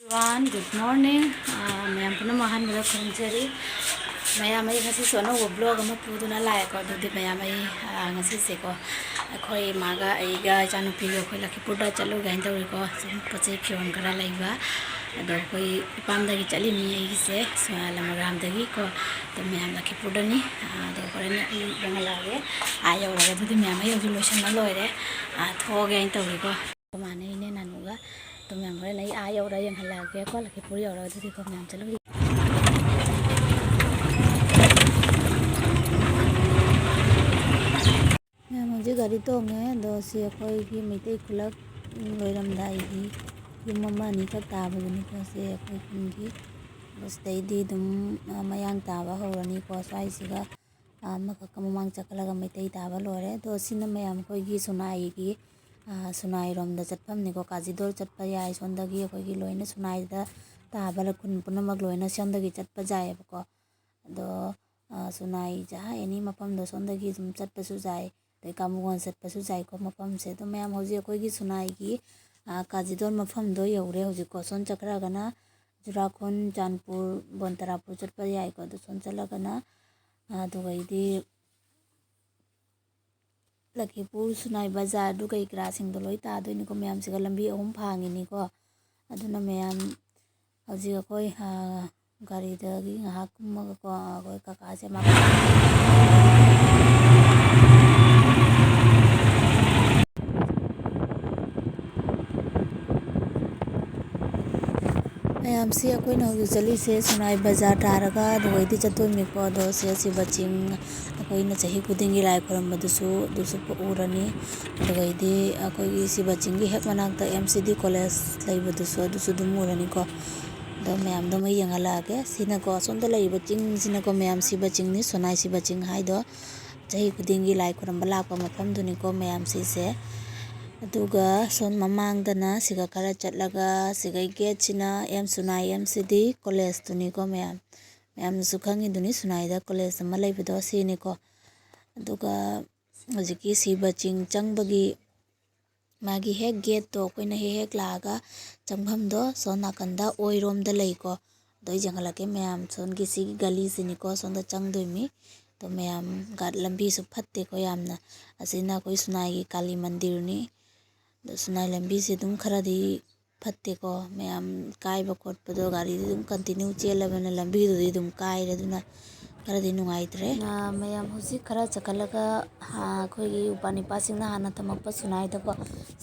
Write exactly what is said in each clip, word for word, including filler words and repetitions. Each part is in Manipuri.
Everyone, good morning. ꯑꯥ, ꯃꯌꯥꯝ ꯄꯨꯝꯅꯃꯛ ꯑꯍꯥꯟꯕꯗ ꯈꯨꯔꯨꯝꯖꯔꯤ꯫ ꯃꯌꯥꯝ, ꯑꯩ ꯉꯁꯤꯁꯨ ꯑꯅꯧꯕ vlog ꯑꯃ ꯄꯨꯗꯨꯅ ꯂꯥꯛꯑꯦꯀꯣ꯫ ꯑꯗꯨꯗꯤ ꯃꯌꯥꯝ, ꯑꯩ, ꯑꯥ, ꯉꯁꯤꯁꯦꯀꯣ, ꯑꯩꯈꯣꯏ ꯏꯃꯥꯒ ꯑꯩꯒ ꯏꯆꯥꯅꯨꯄꯤꯒ ꯑꯩꯈꯣꯏ ꯂꯈꯤꯄꯨꯔꯗ ꯆꯠꯂꯨꯒꯦ ꯍꯥꯏꯅ ꯇꯧꯔꯤꯀꯣ꯫ ꯁꯨꯝ ꯄꯣꯠ ꯆꯩ ꯐꯤꯔꯣꯜ ꯈꯔ ꯂꯩꯕ꯫ ꯑꯗꯣ ꯑꯩꯈꯣꯏ ꯏꯄꯥꯝꯗꯒꯤ ꯆꯠꯂꯤꯃꯤ ꯑꯩꯒꯤꯁꯦ, ꯁ-, ꯂꯃꯒ꯭ꯔꯥꯝꯗꯒꯤꯀꯣ꯫ ꯑꯗꯣ ꯃꯌꯥꯝ ꯂꯈꯤꯄꯨꯔꯗꯅꯤ꯫ ꯑꯥ, ꯑꯗꯣ ꯍꯣꯔꯦꯟ ꯑꯩ ꯌꯦꯡꯍꯜꯂꯛꯑꯒꯦ꯫ ꯑꯥ ꯌꯧꯔꯒ꯫ ꯑꯗꯨꯗꯤ ꯃꯌꯥꯝ, ꯑꯩ ꯍꯧꯖꯤꯛ ꯂꯣꯏꯁꯟꯕ ꯂꯣꯏꯔꯦ꯫ ꯑꯥ, ꯊꯣꯛꯑꯒꯦ ꯍꯥꯏꯅ ꯇꯧꯔꯤꯀꯣ꯫ ꯑꯩꯈꯣꯏ ꯃꯥꯅꯦ, ꯏꯅꯦ ꯅꯥꯅꯨꯒ꯫ ꯑꯗꯨ ꯃꯌꯥꯝ ꯍꯣꯔꯦꯟ ꯑꯩ ꯑꯥ ꯌꯧꯔ ꯌꯦꯡꯍꯜꯂꯛꯑꯒꯦꯀꯣ, ꯂꯈꯤꯄꯨꯔ ꯌꯧꯔꯒ꯫ ꯑꯗꯨꯗꯤꯀꯣ ꯃꯌꯥꯝ ꯆꯠꯂꯨꯈꯤꯒꯦ꯫ ꯃꯌꯥꯝ ꯍꯧꯖꯤꯛ ꯒꯥꯔꯤ ꯇꯣꯡꯉꯦ꯫ ꯑꯗꯣ ꯁꯤ ꯑꯩꯈꯣꯏꯒꯤ ꯃꯩꯇꯩ ꯈꯨꯂꯛ ꯂꯣꯏꯔꯝꯗꯥꯏꯒꯤ ꯌꯨꯝ ꯑꯃ ꯑꯅꯤꯈꯛ ꯇꯥꯕꯗꯨꯅꯤꯀꯣ꯫ ꯁꯤ ꯑꯩꯈꯣꯏ ꯈꯨꯟꯒꯤ꯫ ꯑꯗꯣ ꯁꯤꯗꯩꯗꯤ ꯑꯗꯨꯝ, ꯑ, ꯃꯌꯥꯡ ꯇꯥꯕ ꯍꯧꯔꯅꯤꯀꯣ꯫ ꯁ꯭ꯋꯥꯏꯁꯤꯒ, ꯑ, ꯑꯃꯈꯛꯀ ꯃꯃꯥꯡ ꯆꯠꯈꯠꯂꯒ ꯃꯩꯇꯩ ꯇꯥꯕ ꯂꯣꯏꯔꯦ꯫ ꯑꯗꯣ ꯁꯤꯅ ꯃꯌꯥꯝ ꯑꯩꯈꯣꯏꯒꯤ ꯁꯨꯅꯥꯏꯒꯤ, ꯑ, ꯁꯨꯅꯥꯏꯔꯣꯝꯗ ꯆꯠꯐꯝꯅꯤꯀꯣ꯫ ꯀꯥꯖꯤꯗꯣꯔ ꯆꯠꯄ ꯌꯥꯏ꯫ ꯁꯣꯝꯗꯒꯤ ꯑꯩꯈꯣꯏꯒꯤ ꯂꯣꯏꯅ ꯁꯨꯅꯥꯏꯗ ꯇꯥꯕ ꯈꯨꯟ ꯄꯨꯝꯅꯃꯛ ꯂꯣꯏꯅ ꯁꯣꯝꯗꯒꯤ ꯆꯠꯄ ꯌꯥꯏꯑꯕꯀꯣ꯫ ꯑꯗꯣ, ꯑ, ꯁꯨꯅꯥꯏ ꯖꯍꯥ ꯑꯦꯅꯤ ꯃꯐꯝꯗꯣ ꯁꯣꯝꯗꯒꯤ ꯑꯗꯨꯝ ꯆꯠꯄꯁꯨ ꯌꯥꯏ꯫ ꯑꯗꯩ ꯀꯥꯃꯨꯒꯣꯟ ꯆꯠꯄꯁꯨ ꯌꯥꯏꯀꯣ ꯃꯐꯝꯁꯦ꯫ ꯑꯗꯣ ꯃꯌꯥꯝ ꯍꯧꯖꯤꯛ ꯑꯩꯈꯣꯏꯒꯤ ꯁꯨꯅꯥꯏꯒꯤ, ꯑ, ꯀꯥꯖꯤꯗꯣꯔ ꯃꯐꯝꯗꯣ ꯌꯧꯔꯦ ꯍꯧꯖꯤꯛꯀꯣ꯫ ꯁꯣꯝ ꯆꯠꯈ꯭ꯔꯒꯅ ꯆꯨꯔꯥꯈꯣꯟ, ꯆꯥꯟꯄꯨꯔ, ꯕꯣꯟꯇꯔꯥꯄꯨꯔ ꯆꯠꯄ ꯌꯥꯏꯀꯣ꯫ ꯑꯗꯣ ꯁꯣꯝ ꯆꯠꯂꯒꯅ, ꯑ, ꯑꯗꯨꯒꯩꯗꯤ ꯂꯈꯤꯄꯨꯔ, ꯁꯨꯅꯥꯏ ꯕꯖꯥꯔꯗꯨ ꯀꯩ ꯀꯔꯥꯁꯤꯡꯗꯣ ꯂꯣꯏ ꯇꯥꯗꯣꯏꯅꯤꯀꯣ꯫ ꯃꯌꯥꯝꯁꯤꯒ ꯂꯝꯕꯤ ꯑꯍꯨꯝ ꯐꯥꯡꯉꯤꯅꯤꯀꯣ꯫ ꯑꯗꯨꯅ ꯃꯌꯥꯝ ꯍꯧꯖꯤꯛ ꯑꯩꯈꯣꯏ, ꯑ, ꯒꯥꯔꯤꯗꯒꯤ ꯉꯥꯏꯍꯥꯛ ꯀꯨꯝꯃꯒꯀꯣ, ꯑꯩꯈꯣꯏ ꯀꯀꯥꯁꯦ ꯃꯥ ꯃꯌꯥꯝꯁꯤ ꯑꯩꯈꯣꯏꯅ ꯍꯧꯖꯤꯛ ꯆꯠꯂꯤꯁꯦ ꯁꯨꯅꯥꯏ ꯕꯖꯥꯔ ꯇꯥꯔꯒ ꯑꯗꯨꯒꯩꯗꯤ ꯆꯠꯇꯣꯏꯅꯤꯀꯣ꯫ ꯑꯗꯣ ꯁꯤ ꯁꯤꯕ ꯆꯤꯡ ꯑꯩꯈꯣꯏꯅ ꯆꯍꯤ ꯈꯨꯗꯤꯡꯒꯤ ꯂꯥꯏ ꯈꯨꯔꯨꯝꯕꯗꯨꯁꯨ ꯑꯗꯨꯁꯨ ꯎꯔꯅꯤ꯫ ꯑꯗꯨꯒꯩꯗꯤ ꯑꯩꯈꯣꯏꯒꯤ ꯁꯤꯕ ꯆꯤꯡꯒꯤ ꯍꯦꯛ ꯃꯅꯥꯛꯇ ꯑꯦꯝ ꯁꯤ ꯗꯤ ꯀꯣꯂꯦꯖ ꯂꯩꯕꯗꯨꯁꯨ ꯑꯗꯨꯁꯨ ꯑꯗꯨꯝ ꯎꯔꯅꯤꯀꯣ꯫ ꯑꯗꯣ ꯃꯌꯥꯝꯗꯣ ꯑꯃꯨꯛ ꯌꯦꯡꯍꯜꯂꯛꯑꯒꯦ꯫ ꯁꯤꯅꯀꯣ ꯑꯁꯣꯝꯗ ꯂꯩꯔꯤꯕ ꯆꯤꯡꯁꯤꯅꯀꯣ ꯃꯌꯥꯝ ꯁꯤꯕ ꯆꯤꯡꯅꯤ, ꯁꯣꯅꯥꯏ ꯁꯤꯕ ꯆꯤꯡ ꯍꯥꯏꯗꯣ꯫ ꯆꯍꯤ ꯈꯨꯗꯤꯡꯒꯤ ꯂꯥꯏ ꯈꯨꯔꯨꯝꯕ ꯂꯥꯛꯄ ꯃꯐꯝꯗꯨꯅꯤꯀꯣ ꯃꯌꯥꯝ ꯁꯤꯁꯦ꯫ ꯑꯗꯨꯒ ꯁꯣꯝ ꯃꯃꯥꯡꯗꯅ ꯁꯤꯒ ꯈꯔ ꯆꯠꯂꯒ ꯁꯤꯒꯩ ꯒꯦꯠꯁꯤꯅ ꯑꯦꯝ ꯁꯨꯅꯥꯏ ꯑꯦꯝ ꯁꯤ ꯗꯤ ꯀꯣꯂꯦꯖꯇꯨꯅꯤꯀꯣ ꯃꯌꯥꯝ꯫ ꯃꯌꯥꯝꯅꯁꯨ ꯈꯪꯉꯤꯗꯨꯅꯤ ꯁꯨꯅꯥꯏꯗ ꯀꯣꯂꯦꯖ ꯑꯃ ꯂꯩꯕꯗꯣ ꯁꯤꯅꯤꯀꯣ꯫ ꯑꯗꯨꯒ ꯍꯧꯖꯤꯛꯀꯤ ꯁꯤꯕ ꯆꯤꯡ ꯆꯪꯕꯒꯤ ꯃꯥꯒꯤ ꯍꯦꯛ ꯒꯦꯠꯇꯣ ꯑꯩꯈꯣꯏꯅ ꯍꯦꯛ ꯍꯦꯛ ꯂꯥꯛꯑꯒ ꯆꯪꯐꯝꯗꯣ ꯁꯣꯝ ꯅꯥꯀꯟꯗ ꯑꯣꯏꯔꯣꯝꯗ ꯂꯩꯀꯣ꯫ ꯑꯗꯣ ꯑꯩ ꯌꯦꯡꯍꯜꯂꯛꯀꯦ ꯃꯌꯥꯝ, ꯁꯣꯝꯒꯤ ꯁꯤꯒꯤ ꯒꯂꯤꯁꯤꯅꯤꯀꯣ, ꯁꯣꯝꯗ ꯆꯪꯗꯣꯏꯅꯤ꯫ ꯑꯗꯣ ꯃꯌꯥꯝ ꯒꯥꯠ-, ꯂꯝꯕꯤꯁꯨ ꯐꯠꯇꯦꯀꯣ ꯌꯥꯝꯅ꯫ ꯑꯁꯤꯅ ꯑꯩꯈꯣꯏ ꯁꯨꯅꯥꯏꯒꯤ ꯀꯥꯂꯤ ꯃꯟꯗꯤꯔꯅꯤ꯫ ꯑꯗꯣ ꯁꯨꯅꯥꯏ ꯂꯝꯕꯤꯁꯦ ꯑꯗꯨꯝ ꯈꯔꯗꯤ ꯐꯠꯇꯦꯀꯣ, ꯃꯌꯥꯝ ꯀꯥꯏꯕ ꯈꯣꯠꯄꯗꯣ ꯒꯥꯔꯤꯗꯤ ꯑꯗꯨꯝ continue ꯆꯦꯜꯂꯕꯅꯤꯅ ꯂꯝꯕꯤꯗꯨꯗꯤ ꯑꯗꯨꯝ ꯀꯥꯏꯔꯦ, ꯑꯗꯨꯅ ꯈꯔꯗꯤ ꯅꯨꯡꯉꯥꯏꯇ꯭ꯔꯦ꯫ ꯑ, ꯃꯌꯥꯝ ꯍꯧꯖꯤꯛ ꯈꯔ ꯆꯠꯈꯠꯂꯒ, ꯑ, ꯑꯩꯈꯣꯏꯒꯤ ꯏꯄꯥ ꯅꯤꯄꯥꯁꯤꯡꯅ ꯍꯥꯟꯅ ꯊꯝꯃꯛꯄ ꯁꯨꯅꯥꯏꯗꯀꯣ,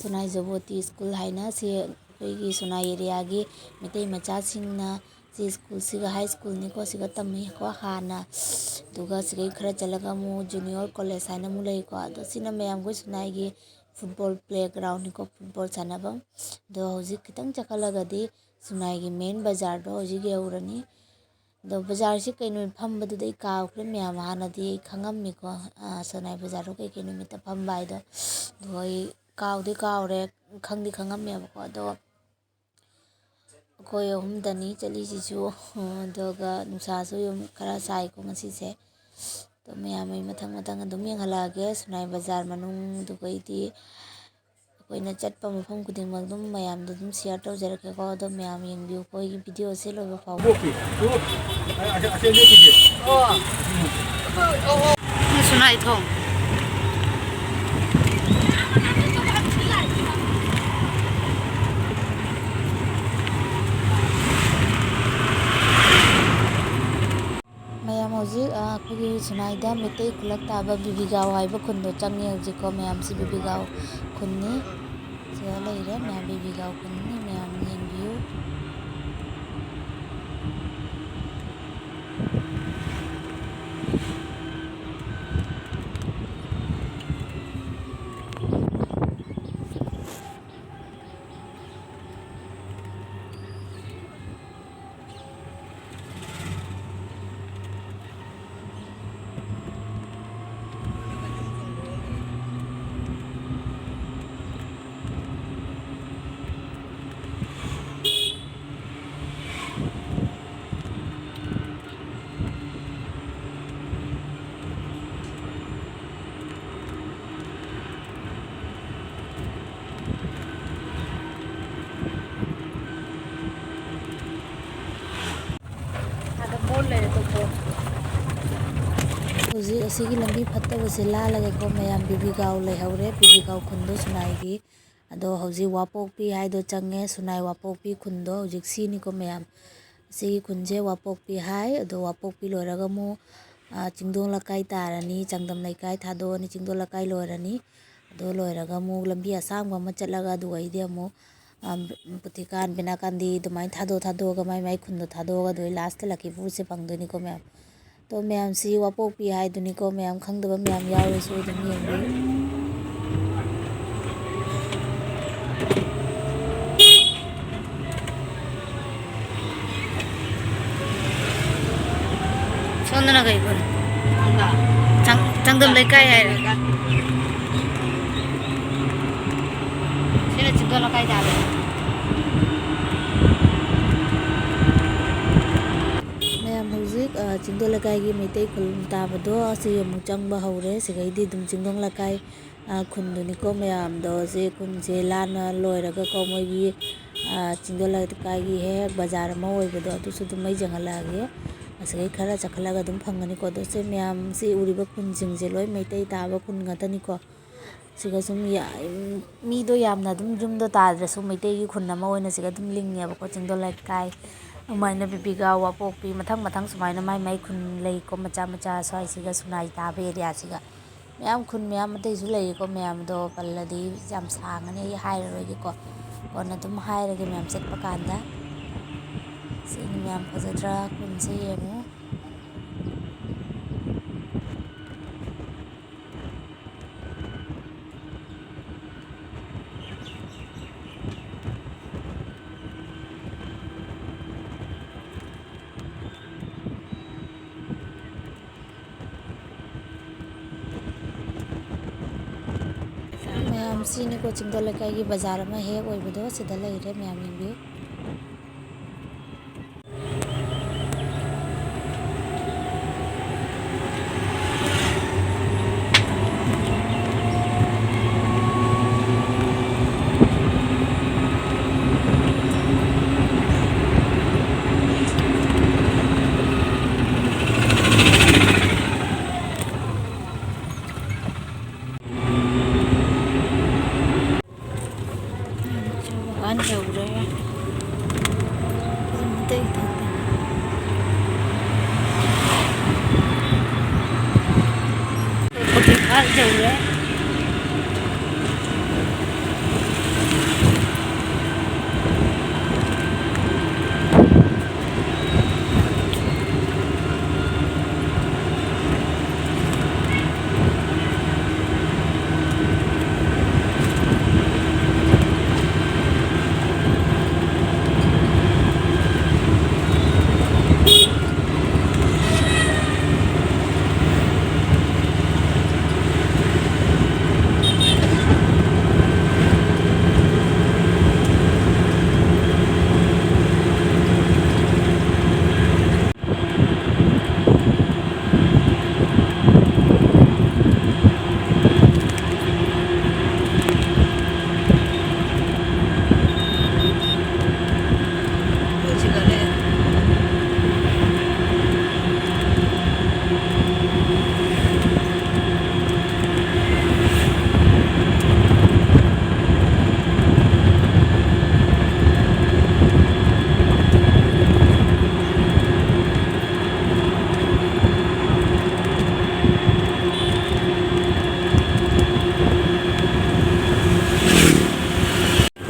ꯁꯨꯅꯥꯏ ꯖꯣꯕꯣꯇꯤ ꯁ꯭ꯀꯨꯜ ꯍꯥꯏꯅ ꯁꯤ ꯑꯩꯈꯣꯏꯒꯤ ꯁꯨꯅꯥꯏ area ꯒꯤ ꯃꯩꯇꯩ ꯃꯆꯥꯁꯤꯡꯅ ꯁꯤ ꯁ꯭ꯀꯨꯜꯁꯤꯒ high school ꯅꯤꯀꯣ, ꯁꯤꯒ ꯇꯝꯃꯤꯀꯣ ꯍꯥꯟꯅ꯫ ꯑꯗꯨꯒ ꯁꯤꯗꯩ ꯈꯔ ꯆꯠꯂꯒ ꯑꯃꯨꯛ junior college ꯍꯥꯏꯅ ꯑꯃꯨꯛ ꯂꯩꯀꯣ꯫ ꯑꯗꯣ ꯁꯤꯅ ꯃꯌꯥꯝ ꯑꯩꯈꯣꯏ ꯁꯨꯅꯥꯏꯒꯤ football playground ꯅꯤꯀꯣ, football ꯁꯥꯟꯅꯐꯝ꯫ ꯑꯗꯣ ꯍꯧꯖꯤꯛ ꯈꯤꯇꯪ ꯆꯠꯈꯠꯂꯒꯗꯤ ꯁꯨꯅꯥꯏꯒꯤ main ꯕꯖꯥꯔꯗꯣ ꯍꯧꯖꯤꯛ ꯌꯧꯔꯅꯤ꯫ ꯑꯗꯣ ꯕꯖꯥꯔꯁꯤ ꯀꯩ ꯅꯨꯃꯤꯠ ꯐꯝꯕꯗꯨꯗꯤ ꯑꯩ ꯀꯥꯎꯈ꯭ꯔꯦ ꯃꯌꯥꯝ, ꯍꯥꯟꯅꯗꯤ ꯑꯩ ꯈꯪꯉꯝꯃꯤꯀꯣ, ꯑ, ꯁꯨꯅꯥꯏ ꯕꯖꯥꯔꯗꯣ ꯀꯩ ꯀꯩ ꯅꯨꯃꯤꯠꯇ ꯐꯝꯕ ꯍꯥꯏꯗꯣ꯫ ꯑꯗꯣ ꯑꯩ ꯀꯥꯎꯗꯤ ꯀꯥꯎꯔꯦ, ꯈꯪꯗꯤ ꯈꯪꯉꯝꯃꯦꯕꯀꯣ꯫ ꯑꯗꯣ ꯑꯩꯈꯣꯏ ꯑꯍꯨꯝꯗꯅꯤ ꯆꯠꯂꯤꯁꯤꯁꯨ, ꯑꯗꯨꯒ ꯅꯨꯡꯁꯥꯁꯨ ꯌꯥꯝ ꯈꯔ ꯁꯥꯏꯀꯣ ꯉꯁꯤꯁꯦ꯫ ꯑꯗꯣ ꯃꯌꯥꯝ ꯑꯩ ꯃꯊꯪ ꯃꯊꯪ ꯑꯗꯨꯝ ꯌꯦꯡꯍꯜꯂꯛꯑꯒꯦ ꯁꯨꯅꯥꯏ ꯕꯖꯥꯔ ꯃꯅꯨꯡ, ꯑꯗꯨꯒꯩꯗꯤ ꯑꯩꯈꯣꯏꯅ ꯆꯠꯄ ꯃꯐꯝ ꯈꯨꯗꯤꯡꯃꯛ ꯑꯗꯨꯝ ꯃꯌꯥꯝꯗ ꯑꯗꯨꯝ share ꯇꯧꯖꯔꯛꯀꯦꯀꯣ꯫ ꯑꯗꯣ ꯃꯌꯥꯝ ꯌꯦꯡꯕꯤꯌꯨꯀꯣ ꯑꯩꯒꯤ video ꯁꯦ ꯂꯣꯏꯕ ꯐꯥꯎꯕ꯫ ꯁꯨꯅꯥꯏꯊꯣꯡ꯫ ꯃꯌꯥꯝ ꯍꯧꯖꯤꯛ, ꯑ, ꯑꯩꯈꯣꯏꯒꯤ ꯁꯨꯅꯥꯏꯗ ꯃꯩꯇꯩ ꯈꯨꯜꯂꯛ ꯇꯥꯕ ꯕꯤꯕꯤꯒꯥꯎ ꯍꯥꯏꯕ ꯈꯨꯟꯗꯣ ꯆꯪꯉꯦ ꯍꯧꯖꯤꯛꯀꯣ꯫ ꯃꯌꯥꯝꯁꯤ ꯕꯤꯕꯤꯒꯥꯎ ꯈꯨꯟꯅꯤ꯫ ꯁꯤꯗ ꯂꯩꯔꯦ ꯃꯌꯥꯝ, ꯕꯤꯕꯤꯒꯥꯎ ꯈꯨꯟꯅꯤ꯫ ꯃꯌꯥꯝ ꯌꯦꯡꯕꯤꯌꯨ꯫ ꯍꯧꯖꯤꯛ ꯑꯁꯤꯒꯤ ꯂꯝꯕꯤ ꯐꯠꯇꯕꯁꯦ ꯂꯥꯜꯂꯒꯀꯣ ꯃꯌꯥꯝ ꯕꯤꯕꯤꯒꯥꯎ ꯂꯩꯍꯧꯔꯦ, ꯕꯤꯕꯤꯒꯥꯎ ꯈꯨꯟꯗꯣ ꯁꯨꯅꯥꯏꯒꯤ꯫ ꯑꯗꯣ ꯍꯧꯖꯤꯛ ꯋꯥꯄꯣꯛꯄꯤ ꯍꯥꯏꯗꯣ ꯆꯪꯉꯦ, ꯁꯨꯅꯥꯏ ꯋꯥꯄꯣꯛꯄꯤ ꯈꯨꯟꯗꯣ ꯍꯧꯖꯤꯛ ꯁꯤꯅꯤꯀꯣ ꯃꯌꯥꯝ꯫ ꯑꯁꯤꯒꯤ ꯈꯨꯟꯁꯦ ꯋꯥꯄꯣꯛꯄꯤ ꯍꯥꯏ꯫ ꯑꯗꯣ ꯋꯥꯄꯣꯛꯄꯤ ꯂꯣꯏꯔꯒ ꯑꯃꯨꯛ, ꯑ, ꯆꯤꯡꯗꯣꯡ ꯂꯩꯀꯥꯏ ꯇꯥꯔꯅꯤ, ꯆꯥꯡꯗꯝ ꯂꯩꯀꯥꯏ ꯊꯥꯗꯣꯛꯑꯅꯤ, ꯆꯤꯡꯗꯣꯡ ꯂꯩꯀꯥꯏ ꯂꯣꯏꯔꯅꯤ꯫ ꯑꯗꯣ ꯂꯣꯏꯔꯒ ꯑꯃꯨꯛ ꯂꯝꯕꯤ ꯑꯁꯥꯡꯕ ꯑꯃ ꯆꯠꯂꯒ ꯑꯗꯨꯒꯩꯗꯤ ꯑꯃꯨꯛ, ꯑ, ꯄꯨꯇꯤꯀꯥꯟ, ꯕꯤꯅꯥꯀꯥꯟꯗꯤ ꯑꯗꯨꯃꯥꯏꯅ ꯊꯥꯗꯣꯛ ꯊꯥꯗꯣꯛꯑꯒ ꯃꯥꯏ ꯃꯥꯏ ꯈꯨꯟꯗꯣ ꯊꯥꯗꯣꯛꯑꯒ ꯑꯗꯨꯒꯤ ꯂꯥꯁꯇ ꯂꯛꯈꯤꯄꯨꯔꯁꯦ ꯐꯪꯗꯣꯏꯅꯤꯀꯣ ꯃꯌꯥꯝ꯫ ꯑꯗꯣ ꯃꯌꯥꯝꯁꯤ ꯋꯥꯄꯣꯛꯄꯤ ꯍꯥꯏꯗꯨꯅꯤꯀꯣ ꯃꯌꯥꯝ, ꯈꯪꯗꯕ ꯃꯌꯥꯝ ꯌꯥꯎꯔꯁꯨ ꯑꯗꯨꯝ ꯌꯦꯡꯕꯤꯌꯨ꯫ ꯁꯣꯝꯗꯅ ꯀꯩ ꯈꯨꯟ? ꯆꯥꯡ-, ꯆꯥꯡꯗꯝ ꯂꯩꯀꯥꯏ ꯍꯥꯏꯔꯦ꯫ ꯁꯤꯅ ꯆꯤꯡꯗꯣꯟ ꯂꯩꯀꯥꯏ ꯇꯥꯔꯦ꯫ ꯃꯌꯥꯝ ꯍꯧꯖꯤꯛ, ꯑ, ꯆꯤꯡꯗꯣꯟ ꯂꯩꯀꯥꯏꯒꯤ ꯃꯩꯇꯩ ꯈꯨꯜ ꯇꯥꯕꯗꯣ ꯑꯁꯤ ꯑꯃꯨꯛ ꯆꯪꯕ ꯍꯧꯔꯦ꯫ ꯁꯤꯒꯩꯗꯤ ꯑꯗꯨꯝ ꯆꯤꯡꯗꯣꯟ ꯂꯩꯀꯥꯏ, ꯑ, ꯈꯨꯟꯗꯨꯅꯤꯀꯣ ꯃꯌꯥꯝꯗꯣ꯫ ꯑꯁꯤ ꯈꯨꯟꯁꯦ ꯂꯥꯟꯅ ꯂꯣꯏꯔꯒꯀꯣ ꯃꯣꯏꯒꯤ, ꯑ, ꯆꯤꯡꯗꯣꯟ ꯂꯩꯀꯥꯏꯒꯤ ꯍꯦꯛ ꯕꯖꯥꯔ ꯑꯃ ꯑꯣꯏꯕꯗꯣ ꯑꯗꯨꯁꯨ ꯑꯗꯨꯝ ꯃꯩ ꯆꯪꯍꯜꯂꯛꯑꯒꯦ꯫ ꯑꯁꯤꯗꯩ ꯈꯔ ꯆꯠꯈꯠꯂꯒ ꯑꯗꯨꯝ ꯐꯪꯒꯅꯤꯀꯣ꯫ ꯑꯗꯣ ꯁꯤ ꯃꯌꯥꯝ ꯁꯤ ꯎꯔꯤꯕ ꯈꯨꯟꯁꯤꯡꯁꯦ ꯂꯣꯏ ꯃꯩꯇꯩ ꯇꯥꯕ ꯈꯨꯟ ꯉꯥꯛꯇꯅꯤꯀꯣ꯫ ꯁꯤꯒ ꯁꯨꯝ ꯌꯥ-, ꯃꯤꯗꯣ ꯌꯥꯝꯅ ꯑꯗꯨꯝ ꯌꯨꯝꯗꯣ ꯇꯥꯗ꯭ꯔꯁꯨ ꯃꯩꯇꯩꯒꯤ ꯈꯨꯟ ꯑꯃ ꯑꯣꯏꯅ ꯁꯤꯒ ꯑꯗꯨꯝ ꯂꯤꯡꯉꯦꯕꯀꯣ꯫ ꯆꯤꯡꯗꯣꯟ ꯂꯩꯀꯥꯏ, ꯑꯗꯨꯃꯥꯏꯅ ꯕꯤꯕꯤꯒꯥ, ꯋꯥꯄꯣꯛꯄꯤ, ꯃꯊꯪ ꯃꯊꯪ ꯁꯨꯃꯥꯏꯅ ꯃꯥꯏ ꯃꯥꯏ ꯈꯨꯟ ꯂꯩꯀꯣ, ꯃꯆꯥ ꯃꯆꯥ ꯁ꯭ꯋꯥꯏꯁꯤꯒ ꯁꯨꯅꯥꯏ ꯇꯥꯕ ꯑꯦꯔꯤꯌꯥꯁꯤꯒ꯫ ꯃꯌꯥꯝ ꯈꯨꯟ ꯃꯌꯥꯝ ꯑꯇꯩꯁꯨ ꯂꯩꯔꯤꯀꯣ, ꯃꯌꯥꯝꯗꯣ ꯄꯜꯂꯗꯤ ꯌꯥꯝ ꯁꯥꯡꯉꯅꯤ, ꯑꯩ ꯍꯥꯏꯔꯔꯣꯏꯒꯦꯀꯣ꯫ ꯀꯣꯟꯅ ꯑꯗꯨꯝ ꯍꯥꯏꯔꯒꯦ ꯃꯌꯥꯝ ꯆꯠꯄ ꯀꯥꯟꯗ꯫ ꯁꯤꯅꯤ ꯃꯌꯥꯝ, ꯐꯖꯗ꯭ꯔꯥ? ꯈꯨꯟꯁꯦ ꯌꯦꯡꯉꯨ꯫ ꯃꯌꯥꯝ, ꯁꯤꯅꯤꯀꯣ ꯆꯤꯡꯗꯣꯟ ꯂꯩꯀꯥꯏꯒꯤ ꯕꯖꯥꯔ ꯑꯃ ꯍꯦꯛ ꯑꯣꯏꯕꯗꯣ, ꯁꯤꯗ ꯂꯩꯔꯦ ꯃꯌꯥꯝ, ꯌꯦꯡꯕꯤꯌꯨ꯫ ꯑꯇꯩ ꯊꯣꯛꯇꯦ꯫ ꯍꯧꯖꯤꯛ ꯐꯥꯔ ꯌꯧꯔꯦ꯫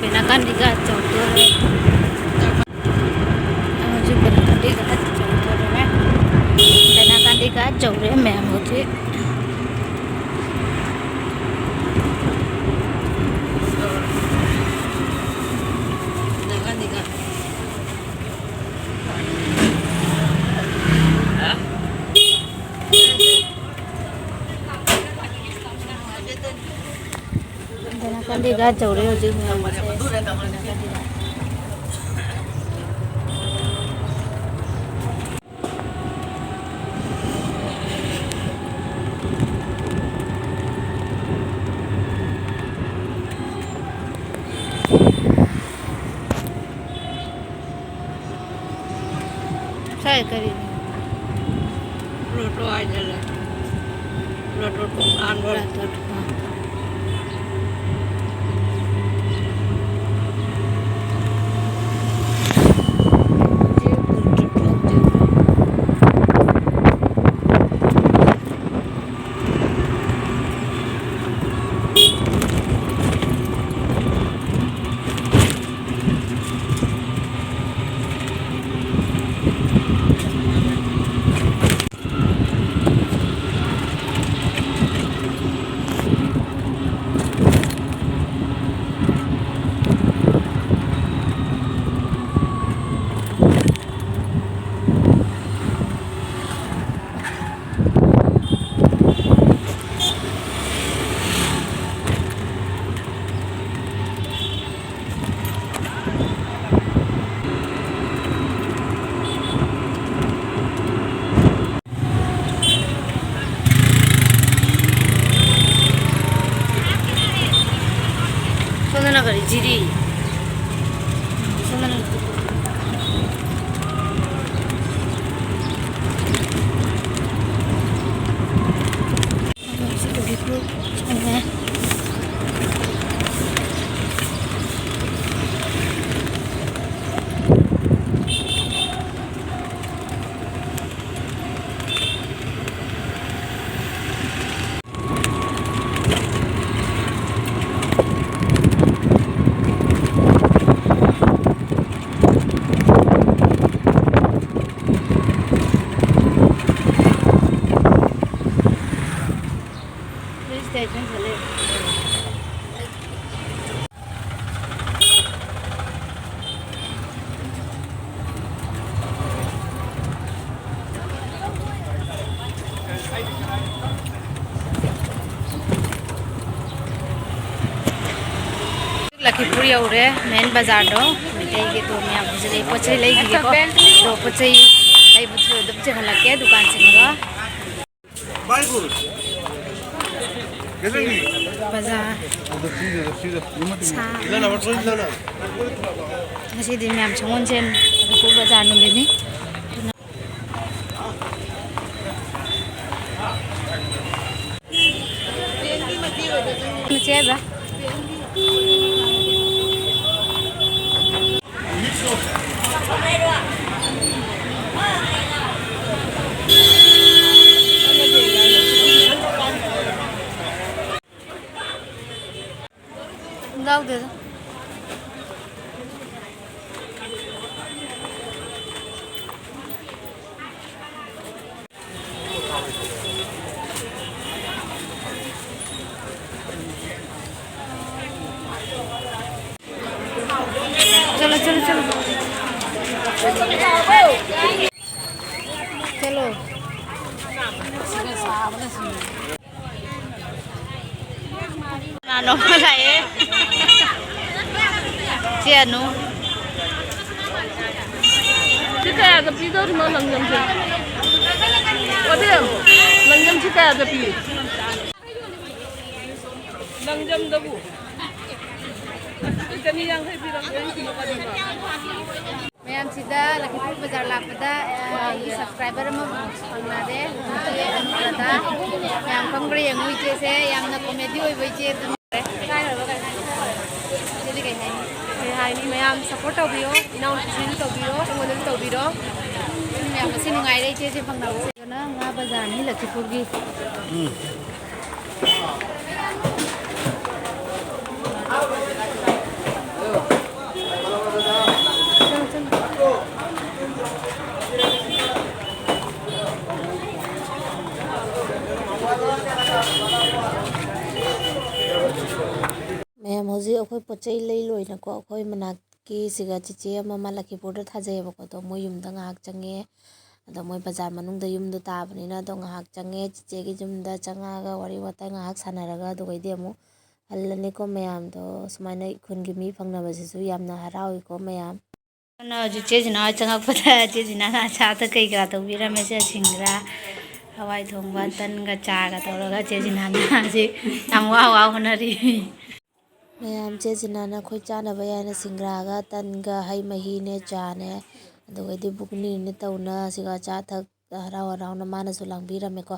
ꯀꯩꯅꯥꯀꯥꯟꯗꯤꯒ ꯆꯧꯗꯣꯔꯦ꯫ ꯍꯧꯖꯤꯛ ꯀꯩꯅꯥꯀꯥꯟꯗꯤꯒ ꯆꯧꯗꯣꯔꯦ꯫ ꯀꯩꯅꯥꯀꯥꯟꯗꯤꯒ ꯆꯧꯔꯦ ꯃꯌꯥꯝ ꯍꯧꯖꯤꯛ꯫ ꯀꯩꯅꯥꯀꯥꯟꯗꯤꯒ ꯆꯧꯔꯦ ꯍꯧꯖꯤꯛ ꯃꯌꯥꯝꯁꯦ꯫ ꯁꯥꯏ ꯀꯔꯤꯅꯣ? ꯂꯣꯇꯣ ꯍꯥꯏꯖꯜꯂꯦ꯫ ꯂꯣꯇꯣ ꯊꯣꯡ ꯍꯥꯡꯗꯣꯔꯦ꯫ ꯂꯣꯇꯣ ꯊꯣꯡ꯫ ꯂꯈꯤꯄꯨꯔ ꯌꯧꯔꯦ, ꯃꯦꯟ ꯕꯖꯥꯔꯗꯣ꯫ ꯃꯩꯇꯩꯒꯤ ꯑꯗꯣ ꯃꯌꯥꯝ ꯍꯧꯖꯤꯛ ꯑꯩ ꯄꯣꯠ ꯆꯩ ꯂꯩꯈꯤꯒꯦꯀꯣ꯫ ꯑꯗꯣ ꯄꯣꯠ ꯆꯩ ꯂꯩꯕꯁꯨ ꯑꯗꯨꯝ ꯆꯦꯟꯍꯜꯂꯛꯀꯦ ꯗꯨꯀꯥꯟꯁꯤꯡꯗꯣ꯫ ꯕꯖꯥꯔ ꯁꯥ ꯉꯁꯤꯗꯤ ꯃꯌꯥꯝ ꯁꯪꯒꯣꯜꯁꯦꯟ ꯂꯈꯤꯄꯨꯔ ꯕꯖꯥꯔ ꯅꯨꯃꯤꯠꯅꯤ꯫ ꯃꯆꯦ ꯍꯥꯏꯕ? ꯌꯥꯎꯗꯦꯗ꯫ चलो, चलो, चलो। चलो। ꯀꯅꯥꯅꯣ ꯑꯃ ꯂꯥꯛꯑꯦ꯫ ꯆꯦ ꯑꯅꯨ꯫ ꯁꯤ ꯀꯌꯥꯗ ꯄꯤꯗꯧꯔꯤꯅꯣ ꯂꯪꯖꯝꯁꯦ? ꯑꯣꯗꯦꯝ, ꯂꯪꯖꯝꯁꯤ ꯀꯌꯥꯗ ꯄꯤ? ꯂꯪꯖꯝꯗꯕꯨ꯫ ꯆꯅꯤ ꯌꯥꯡꯈꯩ ꯄꯤꯔꯝꯒꯦ꯫ ꯃꯌꯥꯝꯁꯤꯗ ꯂꯛꯈꯤꯄꯨꯔ ꯕꯖꯥꯔ ꯂꯥꯛꯄꯗ, ꯑ, ꯑꯩꯒꯤ subscriber ꯑꯃ ꯐꯪꯅꯔꯦ꯫ ꯍꯧꯖꯤꯛꯀꯤ ꯑꯅꯨꯔꯥꯗ꯫ ꯃꯌꯥꯝ ꯈꯪꯕ꯭ꯔꯥ ꯌꯦꯡꯉꯨ, ꯏꯆꯦꯁꯦ ꯌꯥꯝꯅ comedy ꯑꯣꯏꯕ ꯏꯆꯦ ꯑꯗꯨꯅ꯫ ꯏꯆꯦꯗꯤ ꯀꯩ ꯍꯥꯏꯅꯤ? ꯀꯩ ꯍꯥꯏꯅꯤ? ꯃꯌꯥꯝ support ꯇꯧꯕꯤꯌꯣ, ꯏꯅꯥꯎꯅꯨꯄꯤꯁꯤꯁꯨ ꯇꯧꯕꯤꯔꯣ, ꯑꯩꯉꯣꯟꯗꯁꯨ ꯇꯧꯕꯤꯔꯣ꯫ ꯃꯌꯥꯝ ꯉꯁꯤ ꯅꯨꯡꯉꯥꯏꯔꯦ ꯏꯆꯦꯁꯦ ꯐꯪꯅꯕꯁꯦ꯫ ꯑꯗꯨꯅ ꯉꯥ ꯕꯖꯥꯔꯅꯤ ꯂꯛꯈꯤꯄꯨꯔꯒꯤ꯫ ꯃꯌꯥꯝ, ꯍꯧꯖꯤꯛ ꯑꯩꯈꯣꯏ ꯄꯣꯠ ꯆꯩ ꯂꯩ ꯂꯣꯏꯅꯀꯣ, ꯑꯩꯈꯣꯏ ꯃꯅꯥꯛꯀꯤ ꯁꯤꯒ ꯆꯤꯆꯦ ꯑꯃ, ꯃꯥ ꯂꯛꯈꯤꯄꯨꯔꯗ ꯊꯥꯖꯩꯌꯦꯕꯀꯣ, ꯑꯗꯣ ꯃꯣꯏ ꯌꯨꯝꯗ ꯉꯥꯏꯍꯥꯛ ꯆꯪꯉꯦ꯫ ꯑꯗꯣ ꯃꯣꯏ ꯕꯖꯥꯔ ꯃꯅꯨꯡꯗ ꯌꯨꯝꯗꯣ ꯇꯥꯕꯅꯤꯅ, ꯑꯗꯣ ꯉꯥꯏꯍꯥꯛ ꯆꯪꯉꯦ ꯆꯤꯆꯦꯒꯤ ꯌꯨꯝꯗ ꯆꯪꯉꯛꯑꯒ ꯋꯥꯔꯤ ꯋꯥꯇꯥꯏ ꯉꯥꯏꯍꯥꯛ ꯁꯥꯟꯅꯔꯒ, ꯑꯗꯨꯒꯩꯗꯤ ꯑꯃꯨꯛ ꯍꯜꯂꯅꯤꯀꯣ꯫ ꯃꯌꯥꯝꯗꯣ ꯁꯨꯃꯥꯏꯅ ꯈꯨꯟꯒꯤ ꯃꯤ ꯐꯪꯅꯕꯁꯤꯁꯨ ꯌꯥꯝꯅ ꯍꯔꯥꯎꯏꯀꯣ ꯃꯌꯥꯝ꯫ ꯑꯗꯨꯅ ꯍꯧꯖꯤꯛ ꯆꯦ ꯖꯤꯅꯥ ꯍꯣꯏ ꯆꯪꯉꯛꯄꯗ ꯆꯦ ꯖꯤꯅꯥꯅ ꯑꯆꯥ ꯑꯊꯛ ꯀꯩ ꯀꯔꯥ ꯇꯧꯕꯤꯔꯝꯃꯦ꯫ ꯁꯦ ꯁꯤꯡꯒ꯭ꯔꯥ, ꯍꯋꯥꯏ ꯊꯣꯡꯕ, ꯇꯟꯒ ꯆꯥꯒ ꯇꯧꯔꯒ ꯆꯦ ꯖꯤꯅꯥꯅ ꯍꯧꯖꯤꯛ ꯌꯥꯝ ꯋꯥ ꯋꯥ ꯍꯣꯠꯅꯔꯤ꯫ ꯃꯌꯥꯝ, ꯆꯦ ꯖꯤꯅꯥꯅ ꯑꯩꯈꯣꯏ ꯆꯥꯅꯕ ꯌꯥꯏꯅ ꯁꯤꯡꯒ꯭ꯔꯥꯒ ꯇꯟꯒ ꯍꯩ ꯃꯍꯤꯅꯦ ꯆꯥꯅꯦ, ꯑꯗꯨꯒꯩꯗꯤ ꯕꯨꯛꯅꯤꯅꯦ ꯇꯧꯅ ꯁꯤꯒ ꯑꯆꯥ ꯑꯊꯛ ꯍꯔꯥꯎ ꯍꯔꯥꯎꯅ ꯃꯥꯅꯁꯨ ꯂꯥꯡꯕꯤꯔꯝꯃꯦꯀꯣ꯫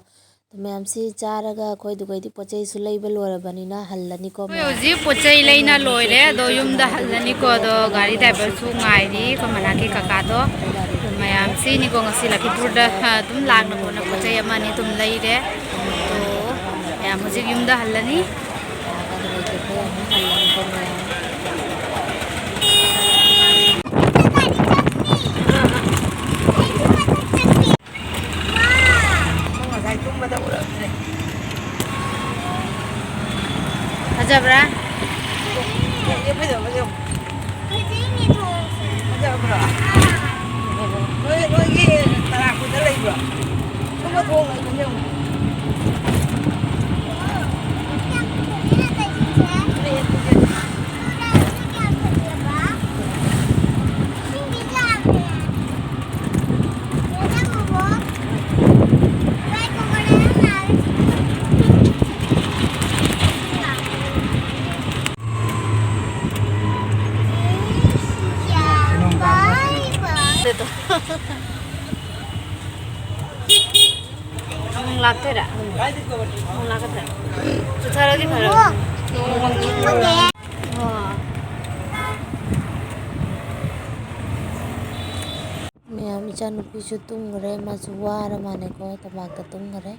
ꯑꯗꯨ ꯃꯌꯥꯝꯁꯤ ꯆꯥꯔꯒ ꯑꯩꯈꯣꯏ ꯑꯗꯨꯒꯩꯗꯤ ꯄꯣꯠ ꯆꯩꯁꯨ ꯂꯩꯕ ꯂꯣꯏꯔꯕꯅꯤꯅ ꯍꯜꯂꯅꯤꯀꯣ ꯑꯩꯈꯣꯏ ꯃꯌꯥꯝ꯫ ꯍꯧꯖꯤꯛ ꯄꯣꯠ ꯆꯩ ꯂꯩꯅ ꯂꯣꯏꯔꯦ, ꯑꯗꯣ ꯌꯨꯝꯗ ꯍꯜꯂꯅꯤꯀꯣ꯫ ꯑꯗꯣ ꯒꯥꯔꯤ ꯗ꯭ꯔꯥꯏꯚꯔꯁꯨ ꯉꯥꯏꯔꯤ, ꯑꯩꯈꯣꯏ ꯃꯅꯥꯛꯀꯤ ꯀꯀꯥꯗꯣ꯫ ꯑꯗꯨ ꯃꯌꯥꯝ ꯁꯤꯅꯤꯀꯣ ꯉꯁꯤ ꯂꯛꯈꯤꯄꯨꯔꯗ, ꯑ, ꯑꯗꯨꯝ ꯂꯥꯛꯅ ꯈꯣꯠꯅ ꯄꯣꯠ ꯆꯩ ꯑꯃ ꯑꯅꯤ ꯑꯗꯨꯝ ꯂꯩꯔꯦ꯫ ꯑꯗꯣ ꯃꯌꯥꯝ ꯍꯧꯖꯤꯛ ꯌꯨꯝꯗ ꯍꯜꯂꯅꯤ꯫ ꯉꯁꯥꯏ ꯇꯨꯝꯕꯗ ꯎꯔꯛꯇ꯭ꯔꯦ꯫ ꯐꯖꯕ꯭ꯔꯥ? ꯌꯦꯡꯒꯦ, ꯐꯖꯕ꯭ꯔꯥ ꯌꯦꯡꯉꯨ꯫ ꯐꯖꯕ꯭ꯔꯣ? ꯅꯣꯏ, ꯅꯣꯏꯒꯤ ꯇꯔꯥꯄꯨꯗ ꯂꯩꯕ꯭ꯔꯣ? ꯇꯨꯝꯕ ꯊꯣꯡ ꯑꯗꯨꯝ ꯌꯦꯡꯉꯨ꯫ ꯅꯣꯡ ꯂꯥꯛꯇꯣꯏꯔꯥ? ꯅꯣꯡ ꯂꯥꯛꯀꯗ꯭ꯔꯥ? ꯆꯨꯊꯔꯗꯤ ꯐꯔꯦ꯫ ꯑꯣ꯫ ꯃꯌꯥꯝ, ꯏꯆꯥꯅꯨꯄꯤꯁꯨ ꯇꯨꯝꯈ꯭ꯔꯦ, ꯃꯥꯁꯨ ꯋꯥꯔ ꯃꯥꯜꯂꯦꯀꯣ, ꯇꯝꯄꯥꯛꯇ ꯇꯨꯝꯈ꯭ꯔꯦ꯫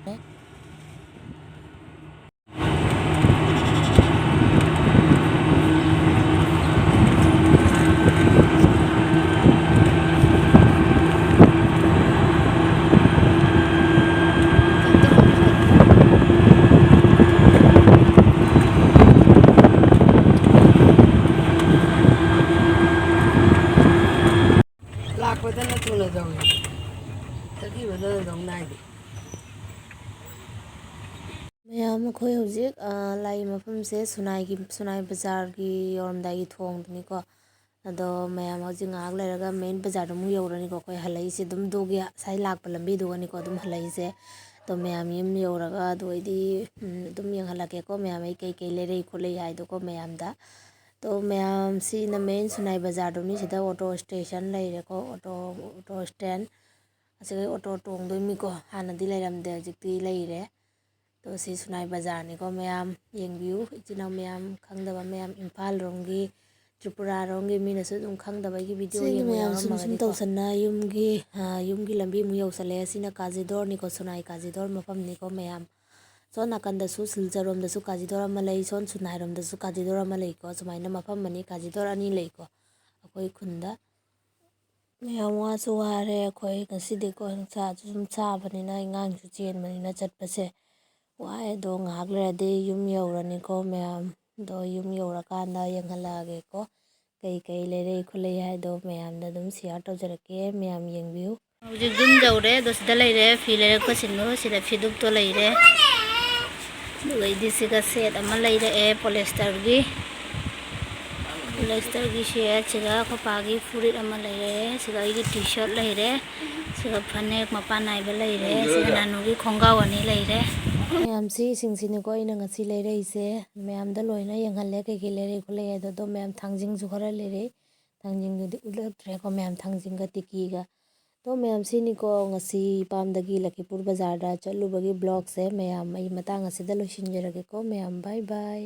ꯂꯥꯛꯄꯗꯅ ꯊꯨꯅ ꯇꯧꯏ, ꯆꯠꯈꯤꯕꯗꯅ ꯑꯗꯨꯝ ꯅꯥꯏꯗꯦ꯫ ꯃꯌꯥꯝ, ꯑꯩꯈꯣꯏ ꯍꯧꯖꯤꯛ, ꯑ, ꯂꯥꯛꯏ ꯃꯐꯝꯁꯦ ꯁꯨꯅꯥꯏꯒꯤ, ꯁꯨꯅꯥꯏ ꯕꯖꯥꯔꯒꯤ ꯌꯧꯔꯝꯗꯥꯏꯒꯤ ꯊꯣꯡꯗꯨꯅꯤꯀꯣ꯫ ꯑꯗꯣ ꯃꯌꯥꯝ, ꯍꯧꯖꯤꯛ ꯉꯥꯏꯍꯥꯛ ꯂꯩꯔꯒ ꯃꯦꯟ ꯕꯖꯥꯔꯗ ꯑꯃꯨꯛ ꯌꯧꯔꯅꯤꯀꯣ꯫ ꯑꯩꯈꯣꯏ ꯍꯜꯂꯛꯏꯁꯦ ꯑꯗꯨꯝ ꯗꯨꯒꯤ ꯉꯁꯥꯏ ꯂꯥꯛꯄ ꯂꯝꯕꯤꯗꯨꯒꯅꯤꯀꯣ ꯑꯗꯨꯝ ꯍꯜꯂꯛꯏꯁꯦ꯫ ꯑꯗꯣ ꯃꯌꯥꯝ ꯌꯨꯝ ꯌꯧꯔꯒ ꯑꯗꯨ ꯑꯩꯗꯤ, ꯎꯝ, ꯑꯗꯨꯝ ꯌꯦꯡꯍꯜꯂꯛꯀꯦꯀꯣ, ꯃꯌꯥꯝ ꯑꯩ ꯀꯩꯀꯩ ꯂꯩꯔꯛꯏ ꯈꯣꯠꯂꯛꯏ ꯍꯥꯏꯗꯣꯀꯣ ꯃꯌꯥꯝꯗ꯫ ꯑꯗꯣ ꯃꯌꯥꯝ, ꯁꯤꯅ ꯃꯦꯟ ꯁꯨꯅꯥꯏ ꯕꯖꯥꯔꯗꯨꯅꯤ꯫ ꯁꯤꯗ ꯑꯣꯇꯣ ꯁ꯭ꯇꯦꯁꯟ ꯂꯩꯔꯦꯀꯣ, ꯑꯣꯇꯣ, ꯑꯣꯇꯣ ꯁ꯭ꯇꯦꯟ꯫ ꯑꯁꯤꯗ ꯑꯣꯇꯣ ꯇꯣꯡꯗꯣꯏꯅꯤꯀꯣ, ꯍꯥꯟꯅꯗꯤ ꯂꯩꯔꯝꯗꯦ, ꯍꯧꯖꯤꯛꯇꯤ ꯂꯩꯔꯦ꯫ ꯑꯗꯣ ꯁꯤ ꯁꯨꯅꯥꯏ ꯕꯖꯥꯔꯅꯤꯀꯣ ꯃꯌꯥꯝ, ꯌꯦꯡꯕꯤꯌꯨ꯫ ꯏꯆꯤꯟ ꯏꯅꯥꯎ ꯃꯌꯥꯝ ꯈꯪꯗꯕ ꯃꯌꯥꯝ, ꯏꯝꯐꯥꯜ ꯔꯣꯝꯒꯤ, ꯇ꯭ꯔꯤꯄꯨꯔꯥ ꯔꯣꯝꯒꯤ ꯃꯤꯅꯁꯨ ꯑꯗꯨꯝ ꯈꯪꯗꯕꯒꯤ ꯚꯤꯗꯤꯑꯣ ꯁꯤꯅ ꯌꯦꯡꯕ ꯃꯌꯥꯝ ꯁꯨꯝ ꯁꯨꯝ ꯌꯥꯎꯔꯝꯃꯒꯗꯤꯀꯣ꯫ ꯇꯧꯁꯟꯅ ꯌꯨꯝꯒꯤ, ꯑ, ꯌꯨꯝꯒꯤ ꯂꯝꯕꯤ ꯑꯃꯨꯛ ꯌꯧꯁꯜꯂꯛꯑꯦ꯫ ꯁꯤꯅ ꯀꯥꯖꯤꯗꯣꯔꯅꯤꯀꯣ, ꯁꯨꯅꯥꯏ ꯀꯥꯖꯤꯗꯣꯔ ꯃꯐꯝꯅꯤꯀꯣ ꯃꯌꯥꯝ꯫ ꯁꯣꯝ ꯅꯥꯀꯟꯗꯁꯨ ꯁꯤꯜꯆꯔꯔꯣꯝꯗꯁꯨ ꯀꯥꯖꯤꯗꯣꯔ ꯑꯃ ꯂꯩ, ꯁꯣꯝ ꯁꯨꯅꯥꯏꯔꯣꯝꯗꯁꯨ ꯀꯥꯖꯤꯗꯣꯔ ꯑꯃ ꯂꯩꯀꯣ꯫ ꯁꯨꯃꯥꯏꯅ ꯃꯐꯝ ꯑꯅꯤ, ꯀꯥꯖꯤꯗꯣꯔ ꯑꯅꯤ ꯂꯩꯀꯣ ꯑꯩꯈꯣꯏ ꯈꯨꯟꯗ꯫ ꯃꯌꯥꯝ, ꯋꯥꯁꯨ ꯋꯥꯔꯦ ꯑꯩꯈꯣꯏ ꯉꯁꯤꯗꯤꯀꯣ, ꯅꯨꯡꯁꯥꯁꯨ ꯁꯨꯝ ꯁꯥꯕꯅꯤꯅ, ꯑꯉꯥꯡꯁꯨ ꯆꯦꯟꯕꯅꯤꯅ ꯆꯠꯄꯁꯦ ꯋꯥꯏ꯫ ꯑꯗꯣ ꯉꯥꯏꯍꯥꯛ ꯂꯩꯔꯗꯤ ꯌꯨꯝ ꯌꯧꯔꯅꯤꯀꯣ ꯃꯌꯥꯝ꯫ ꯑꯗꯣ ꯌꯨꯝ ꯌꯧꯔꯀꯥꯟꯗ ꯌꯦꯡꯍꯜꯂꯛꯑꯒꯦꯀꯣ꯫ ꯀꯩ ꯀꯩ ꯂꯩꯔꯛꯏ ꯈꯣꯠꯂꯛꯏ ꯍꯥꯏꯗꯣ ꯃꯌꯥꯝꯗ ꯑꯗꯨꯝ ꯁꯤꯌꯥꯔ ꯇꯧꯖꯔꯛꯀꯦ, ꯃꯌꯥꯝ ꯌꯦꯡꯕꯤꯌꯨ꯫ ꯍꯧꯖꯤꯛ ꯌꯨꯝ ꯌꯧꯔꯦ, ꯑꯗꯣ ꯁꯤꯗ ꯂꯩꯔꯦ, ꯐꯤ ꯂꯩꯔꯛꯄꯁꯤꯡꯗꯣ ꯁꯤꯗ ꯐꯤꯗꯨꯛꯇꯣ ꯂꯩꯔꯦ꯫ ꯑꯗꯨꯒ ꯑꯩꯗꯤ ꯁꯤꯒ ꯁꯦꯠ ꯑꯃ ꯂꯩꯔꯛꯑꯦ ꯄꯣꯂꯤꯁꯇꯔꯒꯤ꯫ ꯄꯣꯂꯤꯁꯇꯔꯒꯤ ꯁꯦꯠ, ꯁꯤꯒ ꯑꯩꯈꯣꯏ ꯄꯥꯒꯤ ꯐꯨꯔꯤꯠ ꯑꯃ ꯂꯩꯔꯦ, ꯁꯤꯒ ꯑꯩꯒꯤ ꯇꯤ ꯁꯥꯔꯠ ꯂꯩꯔꯦ, ꯁꯤꯒ ꯐꯅꯦꯛ ꯃꯄꯥꯟ ꯅꯥꯏꯕ ꯂꯩꯔꯦ, ꯁꯤꯒ ꯅꯥꯅꯨꯒꯤ ꯈꯣꯡꯒ꯭ꯔꯥꯎ ꯑꯅꯤ ꯂꯩꯔꯦ꯫ ꯃꯌꯥꯝ, ꯁꯤꯁꯤꯡꯁꯤꯅꯤꯀꯣ ꯑꯩꯅ ꯉꯁꯤ ꯂꯩꯔꯛꯏꯁꯦ꯫ ꯃꯌꯥꯝꯗ ꯂꯣꯏꯅ ꯌꯦꯡꯍꯜꯂꯦ ꯀꯩꯀꯩ ꯂꯩꯔꯛꯏ ꯈꯣꯠꯂꯛꯏ ꯍꯥꯏꯗꯣ꯫ ꯑꯗꯣ ꯃꯌꯥꯝ, ꯊꯥꯡꯖꯤꯡꯁꯨ ꯈꯔ ꯂꯩꯔꯛꯏ꯫ ꯊꯥꯡꯖꯤꯡꯗꯨꯗꯤ ꯎꯠꯂꯛꯇ꯭ꯔꯦꯀꯣ ꯃꯌꯥꯝ, ꯊꯥꯡꯖꯤꯡꯒ ꯇꯤꯀꯤꯒ꯫ ꯑꯗꯣ ꯃꯌꯥꯝ, ꯁꯤꯅꯤꯀꯣ ꯉꯁꯤ ꯏꯄꯥꯝꯗꯒꯤ ꯂꯈꯤꯄꯨꯔ ꯕꯖꯥꯔꯗ ꯆꯠꯂꯨꯕꯒꯤ vlogꯁꯦ꯫ ꯃꯌꯥꯝ, ꯑꯩ ꯃꯇꯥꯡ ꯑꯁꯤꯗ ꯂꯣꯏꯁꯤꯟꯖꯔꯒꯦꯀꯣ ꯃꯌꯥꯝ, bye bye꯫